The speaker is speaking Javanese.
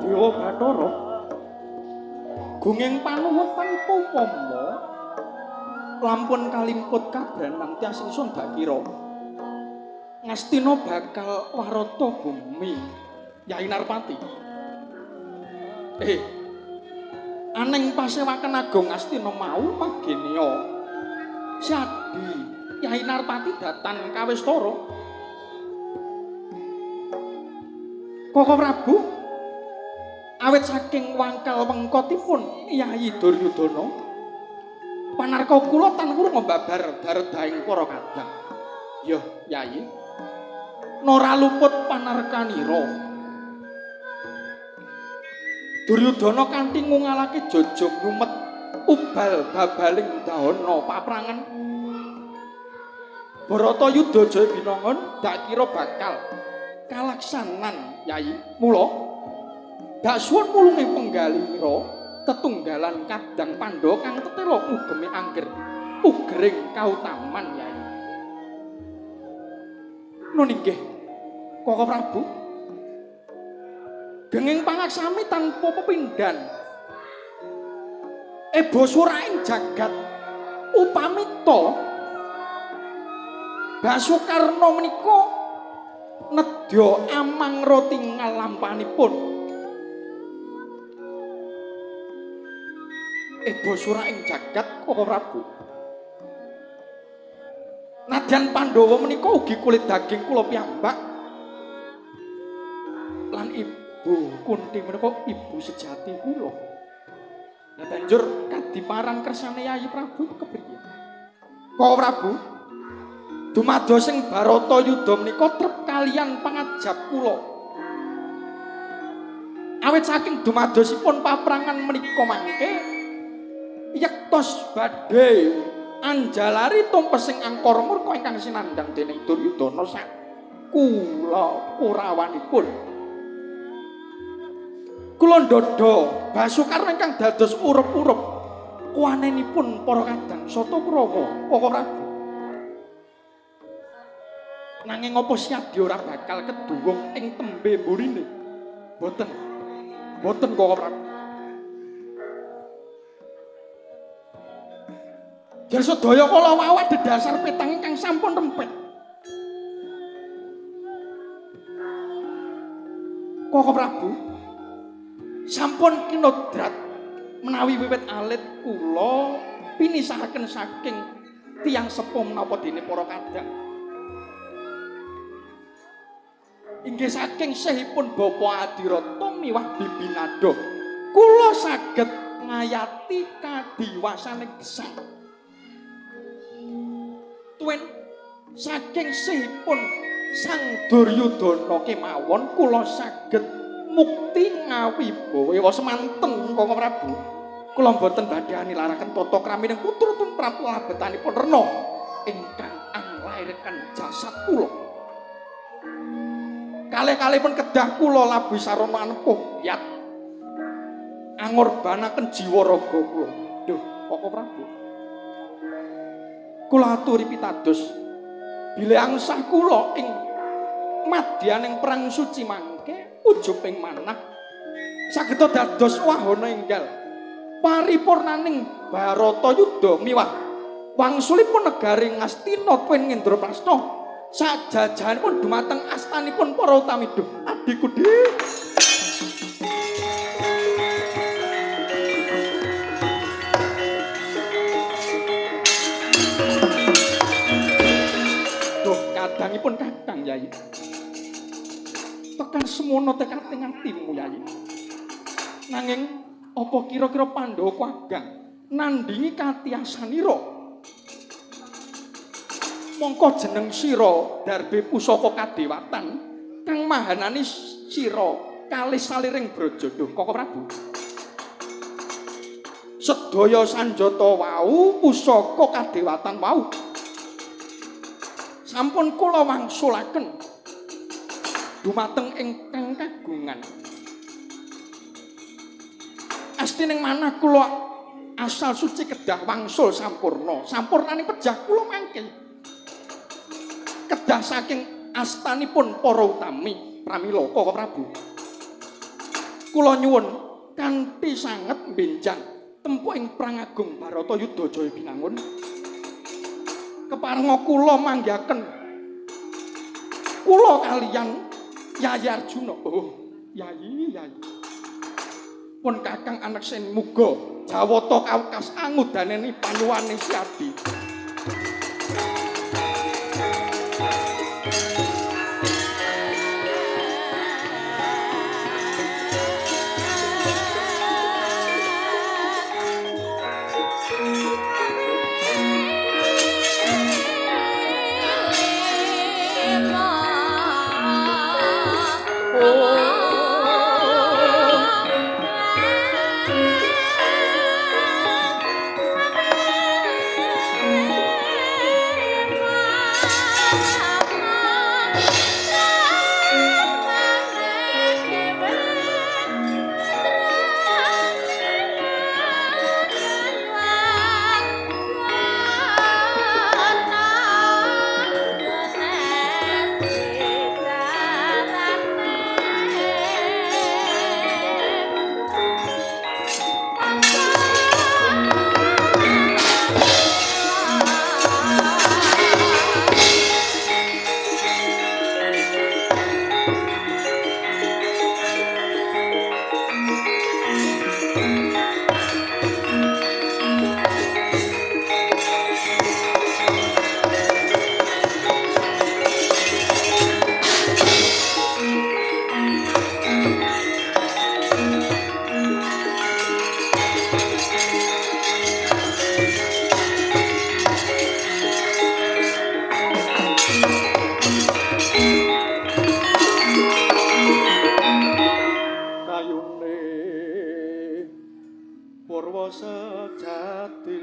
Dewa Bathara. Gunging panuwun tanpa upama lampun kalimput kabranan tias ingsun dakira. Ngastina bakal warata bumi Yai Narpati. Aneng pasewakan agung Ngastina mau magenea. Syadi Yai Narpati datan kawistara. Koko Prabu awit saking wangkal wengkotipun Yai Duryudana panarka kula tan wurung babar daredaing para kadang. Yo Yai, nora luput panarkanira. Duryudana kanthi ngungalake jojog nyumet ubal babaling dahana paprangan. Bharatayuda Jaya Binangun dak kira bakal kalaksanan Yai. Mula dak suwun mulunge penggalira tetunggalan kadang Pandhawa kang tetela ngugemi angger ugering kautaman Yai. Nun inggih Koko Prabu. Genging pangaksami tanpa pepindhan ebo suraing jagat upamita Basukarna menika nedya amangra tingal lampanipun. Ebo suraing jagat Koko Prabu. Nadyan Pandhawa menika ugi kulit daging kula piyambak lan Ibu Kunti menika ibu sejati kula. Lah banjur kadiparan kersane Yayi Prabu kepriye? Koko Prabu, dumados ing Bharatayuda menika trep kaliyan pangajap kula. Awit saking dumadosipun paprangan menika mangke yektos badhe anjalari tumpesing angkara murka ingkang sinandhang dening Duryudana sak kula kurawanipun. Kula ndodha Basukarna ingkang dados urup-urup kuwanenipun para kadang Sata Kurawa Koko Prabu. Nanging apa siadi ora bakal keduwung ing tembe mburine? Mboten. Mboten Koko Prabu. Jar sedaya kala wau adhedhasar petang ingkang sampun rempet. Koko Prabu sampun kinodrat menawi wiwit alit kula pinisahaken saking tiyang sepuh menapa dene para kadang. Inggih saking sehipun Bapa Adirata miwah Bibi Nada kula saged ngayati kadiwasane gesang. Tuwin saking sehipun Sang Duryudana kemawon kula saged mukti ngawibawa semanten Koko Prabu. Kula mboten badhe anilaraken tata kramining putra tumrap labetanipun rena ingkang anglairaken jasad kula. Kalih-kalihipun kedah kula labuhi sarana anepuh yat angorbanaken jiwa raga kula. Duh, Koko Prabu. Kula aturi pitados bilih angsah kula ing madyaning perang suci mangke ujuping manah saged dados wahana enggal paripurnaning Bharatayuda miwah wangsulipun negari Ngastina tuwin Ngendraprasta sajajahanipun dumateng astanipun para utami. Duh, adhiku dik. Duh, kadangipun kakang Yai. Tekan semono tekate atimu Yai. Nanging apa kira-kira Pandhawa kuagang nandingi katiasanira? Mongko jeneng sira darbe pusaka kadewatan kang mahanani sira kalih saliring braja. Duh, Koko Prabu. Sedaya sanjata wau pusaka kadewatan wau sampun kula wangsulaken dumateng ingkang kagungan. Astining manah kula asal suci kedah wangsul sampurna. Sampurnane pejah kula mangke kedah saking astanipun para utami pramila Koko Prabu. Kula nyuwun kanthi sanget benjang tempuh ing Perang Agung Bharatayuda Jaya Binangun. Keparenga kula manggihaken kula kaliyan Yayi Arjuna. Oh, Yayi, Yayi. Pun Kakang aneksen muga jawata kawekas angudaneni panyuwane Siadi. Sejati